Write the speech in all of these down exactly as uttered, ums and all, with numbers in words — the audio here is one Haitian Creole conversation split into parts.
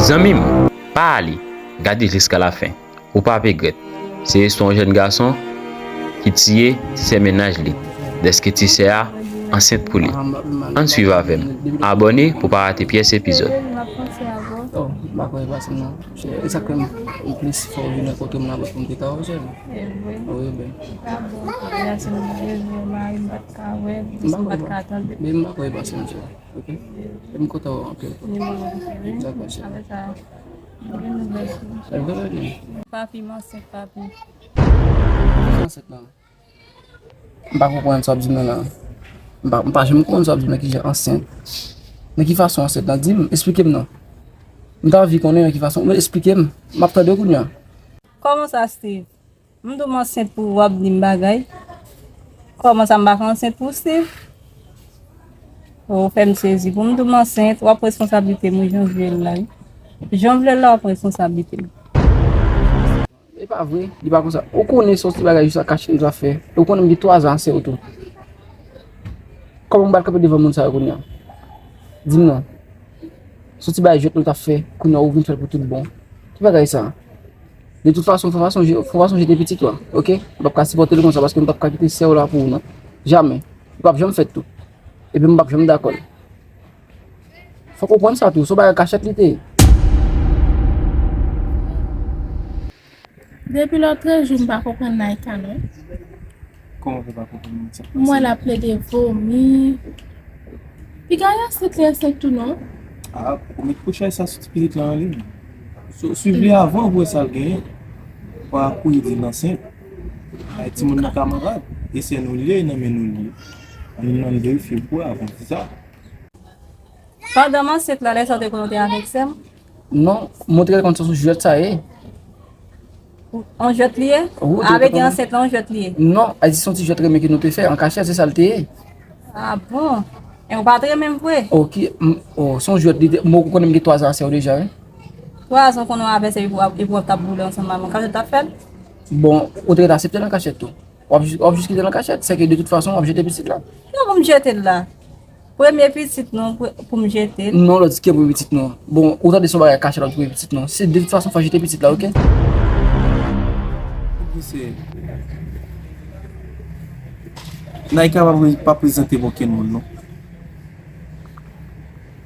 Zanmi m, pa ale, gade jiska lafen. Ou p ap regrèt. Se istwa yon jèn gason ki tiye ti sè mennaj li, dèske ti sè a ansent pou li. Ann swiv avè m. Abòne pou w pa rate pyès epizòd. Oh, m pa kwè pase non. E sa k fè m plis fè w vin nan kote m la pou m te ka wè w sèlman. Wi, ben. M pa kwè pa-, ben, m pa kwè pase m sèlman. Ok. M kontan wè w anpil. Dakò, cheri. Papi, m ansent, papi. Ki ansent lan? M pa konprann sa w ap di m nan la. M pa, m pa janm konprann sa w ap di m nan, kijan ansent. Nan ki fason ansent lan? Di m, esplike m non. M ta anvi konnen nan ki fason. Men esplike m. M ap tande w kounye a. Kòman sa, Steve? M di w m ansent pou ou, w ap di m bagay. Kòman sa m pa ka ansent pou Steve? Ou fè m sezi. Pou m di w m ansent, w ap responsablite m, wi, jan w vle l la, wi. Jan w vle l la, w ap responsablite m. E pa vre, li pa konsa. Ou konnen se yon ti bagay jis an kachèt nou t ap fè. E ou konnen m gen twa zan ansent tou. Kòman m pral kanpe devan moun sa yo kounye a? Di m non. Se yon ti bagay jwèt nou t ap fè, kounye a ou vin fè l pou tout bon. Ki bagay sa? De tout fason, fò w pa sonje, fò w pa sonje te pitit ou a, ok? M p ap ka sipòte l konsa paske m p ap ka kite sè w la pou ou non. Jamè. Li p ap janm fèt tou. Epi m p ap janm dakò l. Fò w konprann sa tou, se yon bagay kachèt li te ye. Depi lòtrejou, m pa konprann Naïka non. Kòman w fè pa konprann mwen sa k pase? M wè l ap plede vomi. Piga y ansent, li ansent tou non. A, ou met kouch sa sou ti pitit lan anlè. So, swiv li avan pou wè sa l genyen. Pa kouri di l ansent. Ay, timoun nan kamarad. E sè nou li ye, e nan men nou li ye. Ann, ann verifye pou wè avan di sa. Pandan m ansent la, lè sa w te konn ou te avèk sè m? Non, mwen te konn se yon jwèt sa ye. Yon jwèt li ye? Wi, ou te konn. A vle di ansent lan yon jwèt li ye? Non, a di se yon ti jwèt renmen ke nou te fè an kachèt, se sa l te ye. A bon? E ou pa t renmen m vre? Ok, m, oh, se yon jwèt li te, mwen ou konnen m gen twa zan a sè w deja, wi. Twa zan w konnen w avè sè epi w ap, epi w ap t ap boule ansanm avè m, an kachèt w t ap fè l? Bon, ou te ret aksepte l an kachèt tou. W ap jis, w ap jis kite l an kachèt, sèke de tout fason w ap jete pitit la. Kòman pou m jete l la? Premye pitit nou, pre-, pou m jete l. Non, lòt di ki premye pitit nou. Bon, ou tande se yon bagay kachèt w ap di premye pitit nou. Se de tout fason fò w jete pitit la, ok? Ki se Naïka pa pre-, pa prezante m okenn moun non.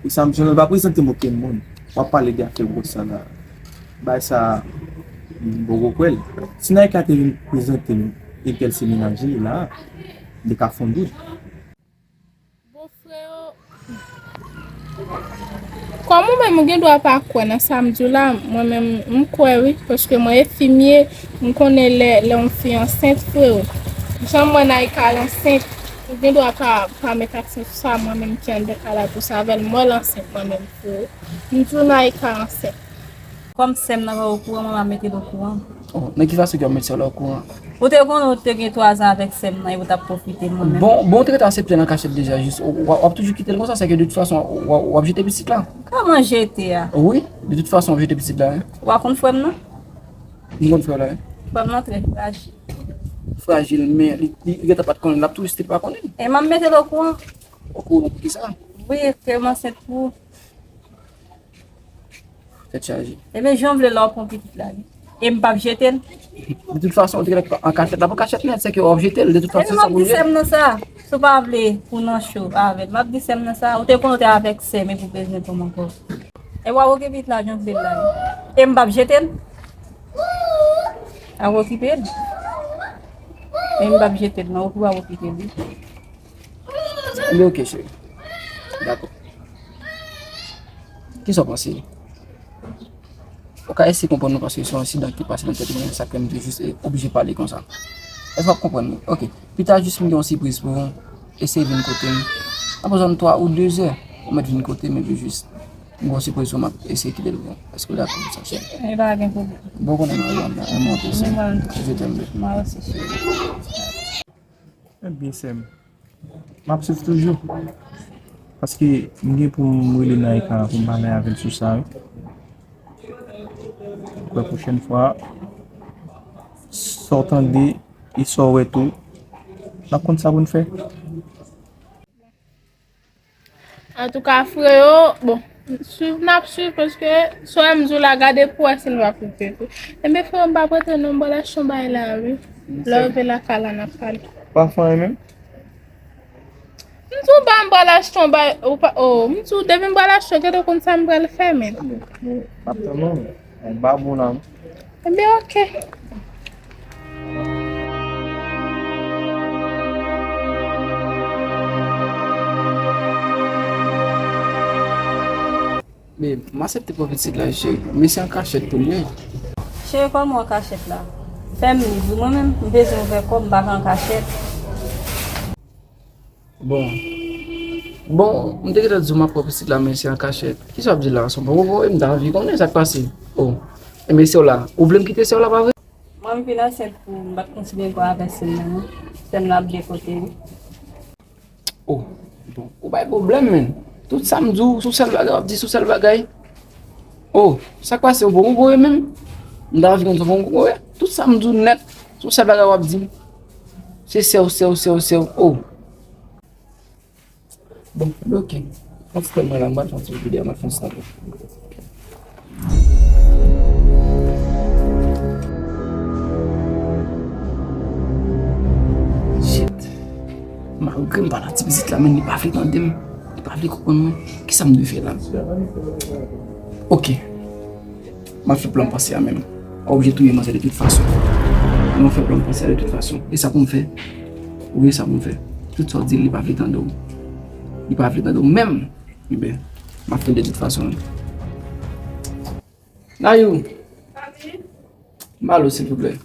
E sa m jwenn, l pa prezante m okenn moun. W ap pale de afè gwòs sa la. Bagay sa, m poko kwè l. Si Naïka te vin prezante m e ke l se mennaj li la, li ka fè yon dout. Bon, freo, kòm ou menm ou gen dwa pa kwè nan sa m di w la, mwen menm m kwè wi, paske mwen enfimye, m konnen lè, lè yon fi ansent, freo. Jan m wè Naïka al ansent, ou gen dwa pa, pa met aksan sou sa, mwen menm ki anndan kay la, pou sa avè l, m wè l ansent mwen menm, freo. M di w Naïka ansent. Kòm sè m nan pa okouran, mwen m ap mete l okouran. Oh, nan ki fason ke w ap mete sè w la okouran? Ou te konnen ou te gen twa zan avèk sè m nan, epi w t ap pwofite mwen menm. Bon, bon, ou te ret aksepte l an kachèt deja, jis, w, w, w ap toujou kite l konsa, sèke de tout fason, w, w ap jete pitit la. Kòman jete a? Wi, de tout fason, w ap jete pitit la, wi. Ou pa konn frè m nan? M konn frè w la, wi. Frè m nan trè frajil. Frajil, men li, li, li gentan pa t konnen, l ap toujou still pa konnen. E m ap mete l okouran. Okouran pou kisa? Wi, ke m ansent pou ou. Tèt chaje. Ebyen, jan w vle la, w pran pitit la, wi. E m p ap jete l. De tout fason, ou te gentan an kachèt la, pa kachèt nèt, sèke w ap jete l, de tout fason, sa pou l ye. Ebyen, m ap di sè m nan sa. Si w pa vle pou nan cho avè l, m ap di sè m nan sa. Ou te konnen w te avèk sè m, epi w bezwen pran m ankò. E w ap okipe pitit la, jan w vle l la, wi. E m p ap jete l. W ap okipe l. E m p ap jete l, non, w ap okipe l, wi. Ebyen, ok, cheri. Dakò. Kisa w panse? Ou ka eseye konprann mwen paske se yon ensidan ki pase nan tèt mwen, sa k fè m te jis, e, oblije pale konsa. Èske w ap konprann mwen? Ok. Pita jis m gen yon sipriz pou ou. Eseye vin kote m. Apre zòn twa ou de zè, ou mèt vin kote m epi jis m gen yon sipozisyon m ap eseye kite l pou ou. Èske w dakò pou sa, cheri? E pa gen pwoblèm. Bon, konnen mwen, mwen, mwen, mwen, mwen, je t'aime, baby. Mwen osi, cheri. Ebyen, sè m, m ap swiv toujou. Paske m gen pou m rele Naïka pou m pale avè l sou sa, wi. Kwè pwochèn fwa, sa w tande e sa w wè tou, n ap konn sa pou n fè. Antouka, freyo, bon, swiv n ap swiv, paske sa w wè m di w la, gade pou wè si l va koupe tou. Enben, freyo, m p ap rete non, m pral achte yon bagay la, wi. Lè w rive lakay la, n ap pale. Pa fè anyen menm? M di w ba m pral achte yon bagay, ou pa, oh, m di w depi m pral achte, gade w konn sa m pral fè, men. M ap tann ou, m pa bon la. Enben, oke. Babe, m aksepte pou pitit la, cheri. Men se an kachèt pou l ye. Cheri, kòman an kachèt la? Fè m viv, wi, mwen menm, m bezwen fè kòb, m pa fè an kachèt. Bon. Bon, m te gentan di w m ap pran pitit la, men se an kachèt. Kisa w ap di la? Se yon bon wowo, e m ta anvi konnen sa k pase. Oh. Enben, sè w la. Ou vle m kite sè w la, pa vre? Mwen, m vin ansent pou m pa t kontinye ankò avè sè m nan, non. Sè m nan ap byen pote, wi. Oh, bon, ou bay pwoblèm, menn. Tout sa m di w, se yon sèl bagay w ap di, se yon sèl bagay. Oh, sa k pase, ou poko kokoye menm? M ta anvi konn si w poko kokoye. Tout sa m di w nèt, se yon sèl bagay w ap di. Se sè w, sè w, sè w, sè w. Oh. Bon, oke. Ann fè mwen la, m pral fè yon ti videyo, m ap fè yon snap. Shit. Malgre m pale a ti pitit la, men li pa vle tande m. Li pa vle konprann mwen. Kisa m dwe fè la? Oke. M ap fè plan m panse a menm. Ou oblije touye manzè de tout fason. Men w fè plan m panse a de tout fason. E sa pou m fè? Ou wè sa pou m fè? Tout sa w di l, li pa vle tande w. Li pa vle tande w menm. Ebyen, m ap fè l de tout fason. Nayou! Malo, silvouplè.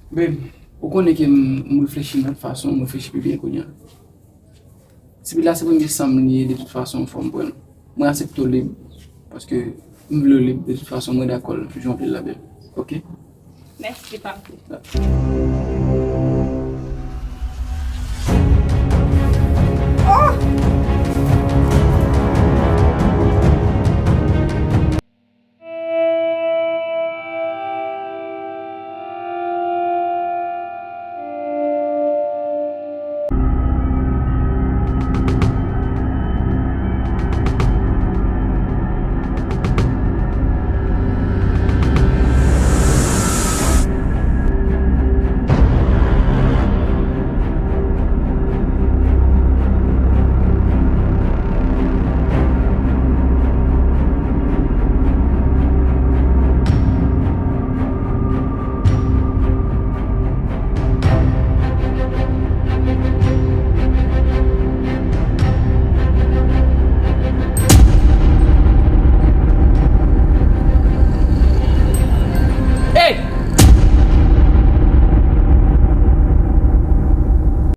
Babe, ou konnen ke m, m reflechi nan fason, m reflechi pi byen kounye a. Tifi la se premye sa m li ye, de tout fason, fò m pran l. Mwen aksepte w lib, paske m vle w lib, de tout fason, mwen dakò l, jan w vle l la, babe. Oke? Mèsi, papi.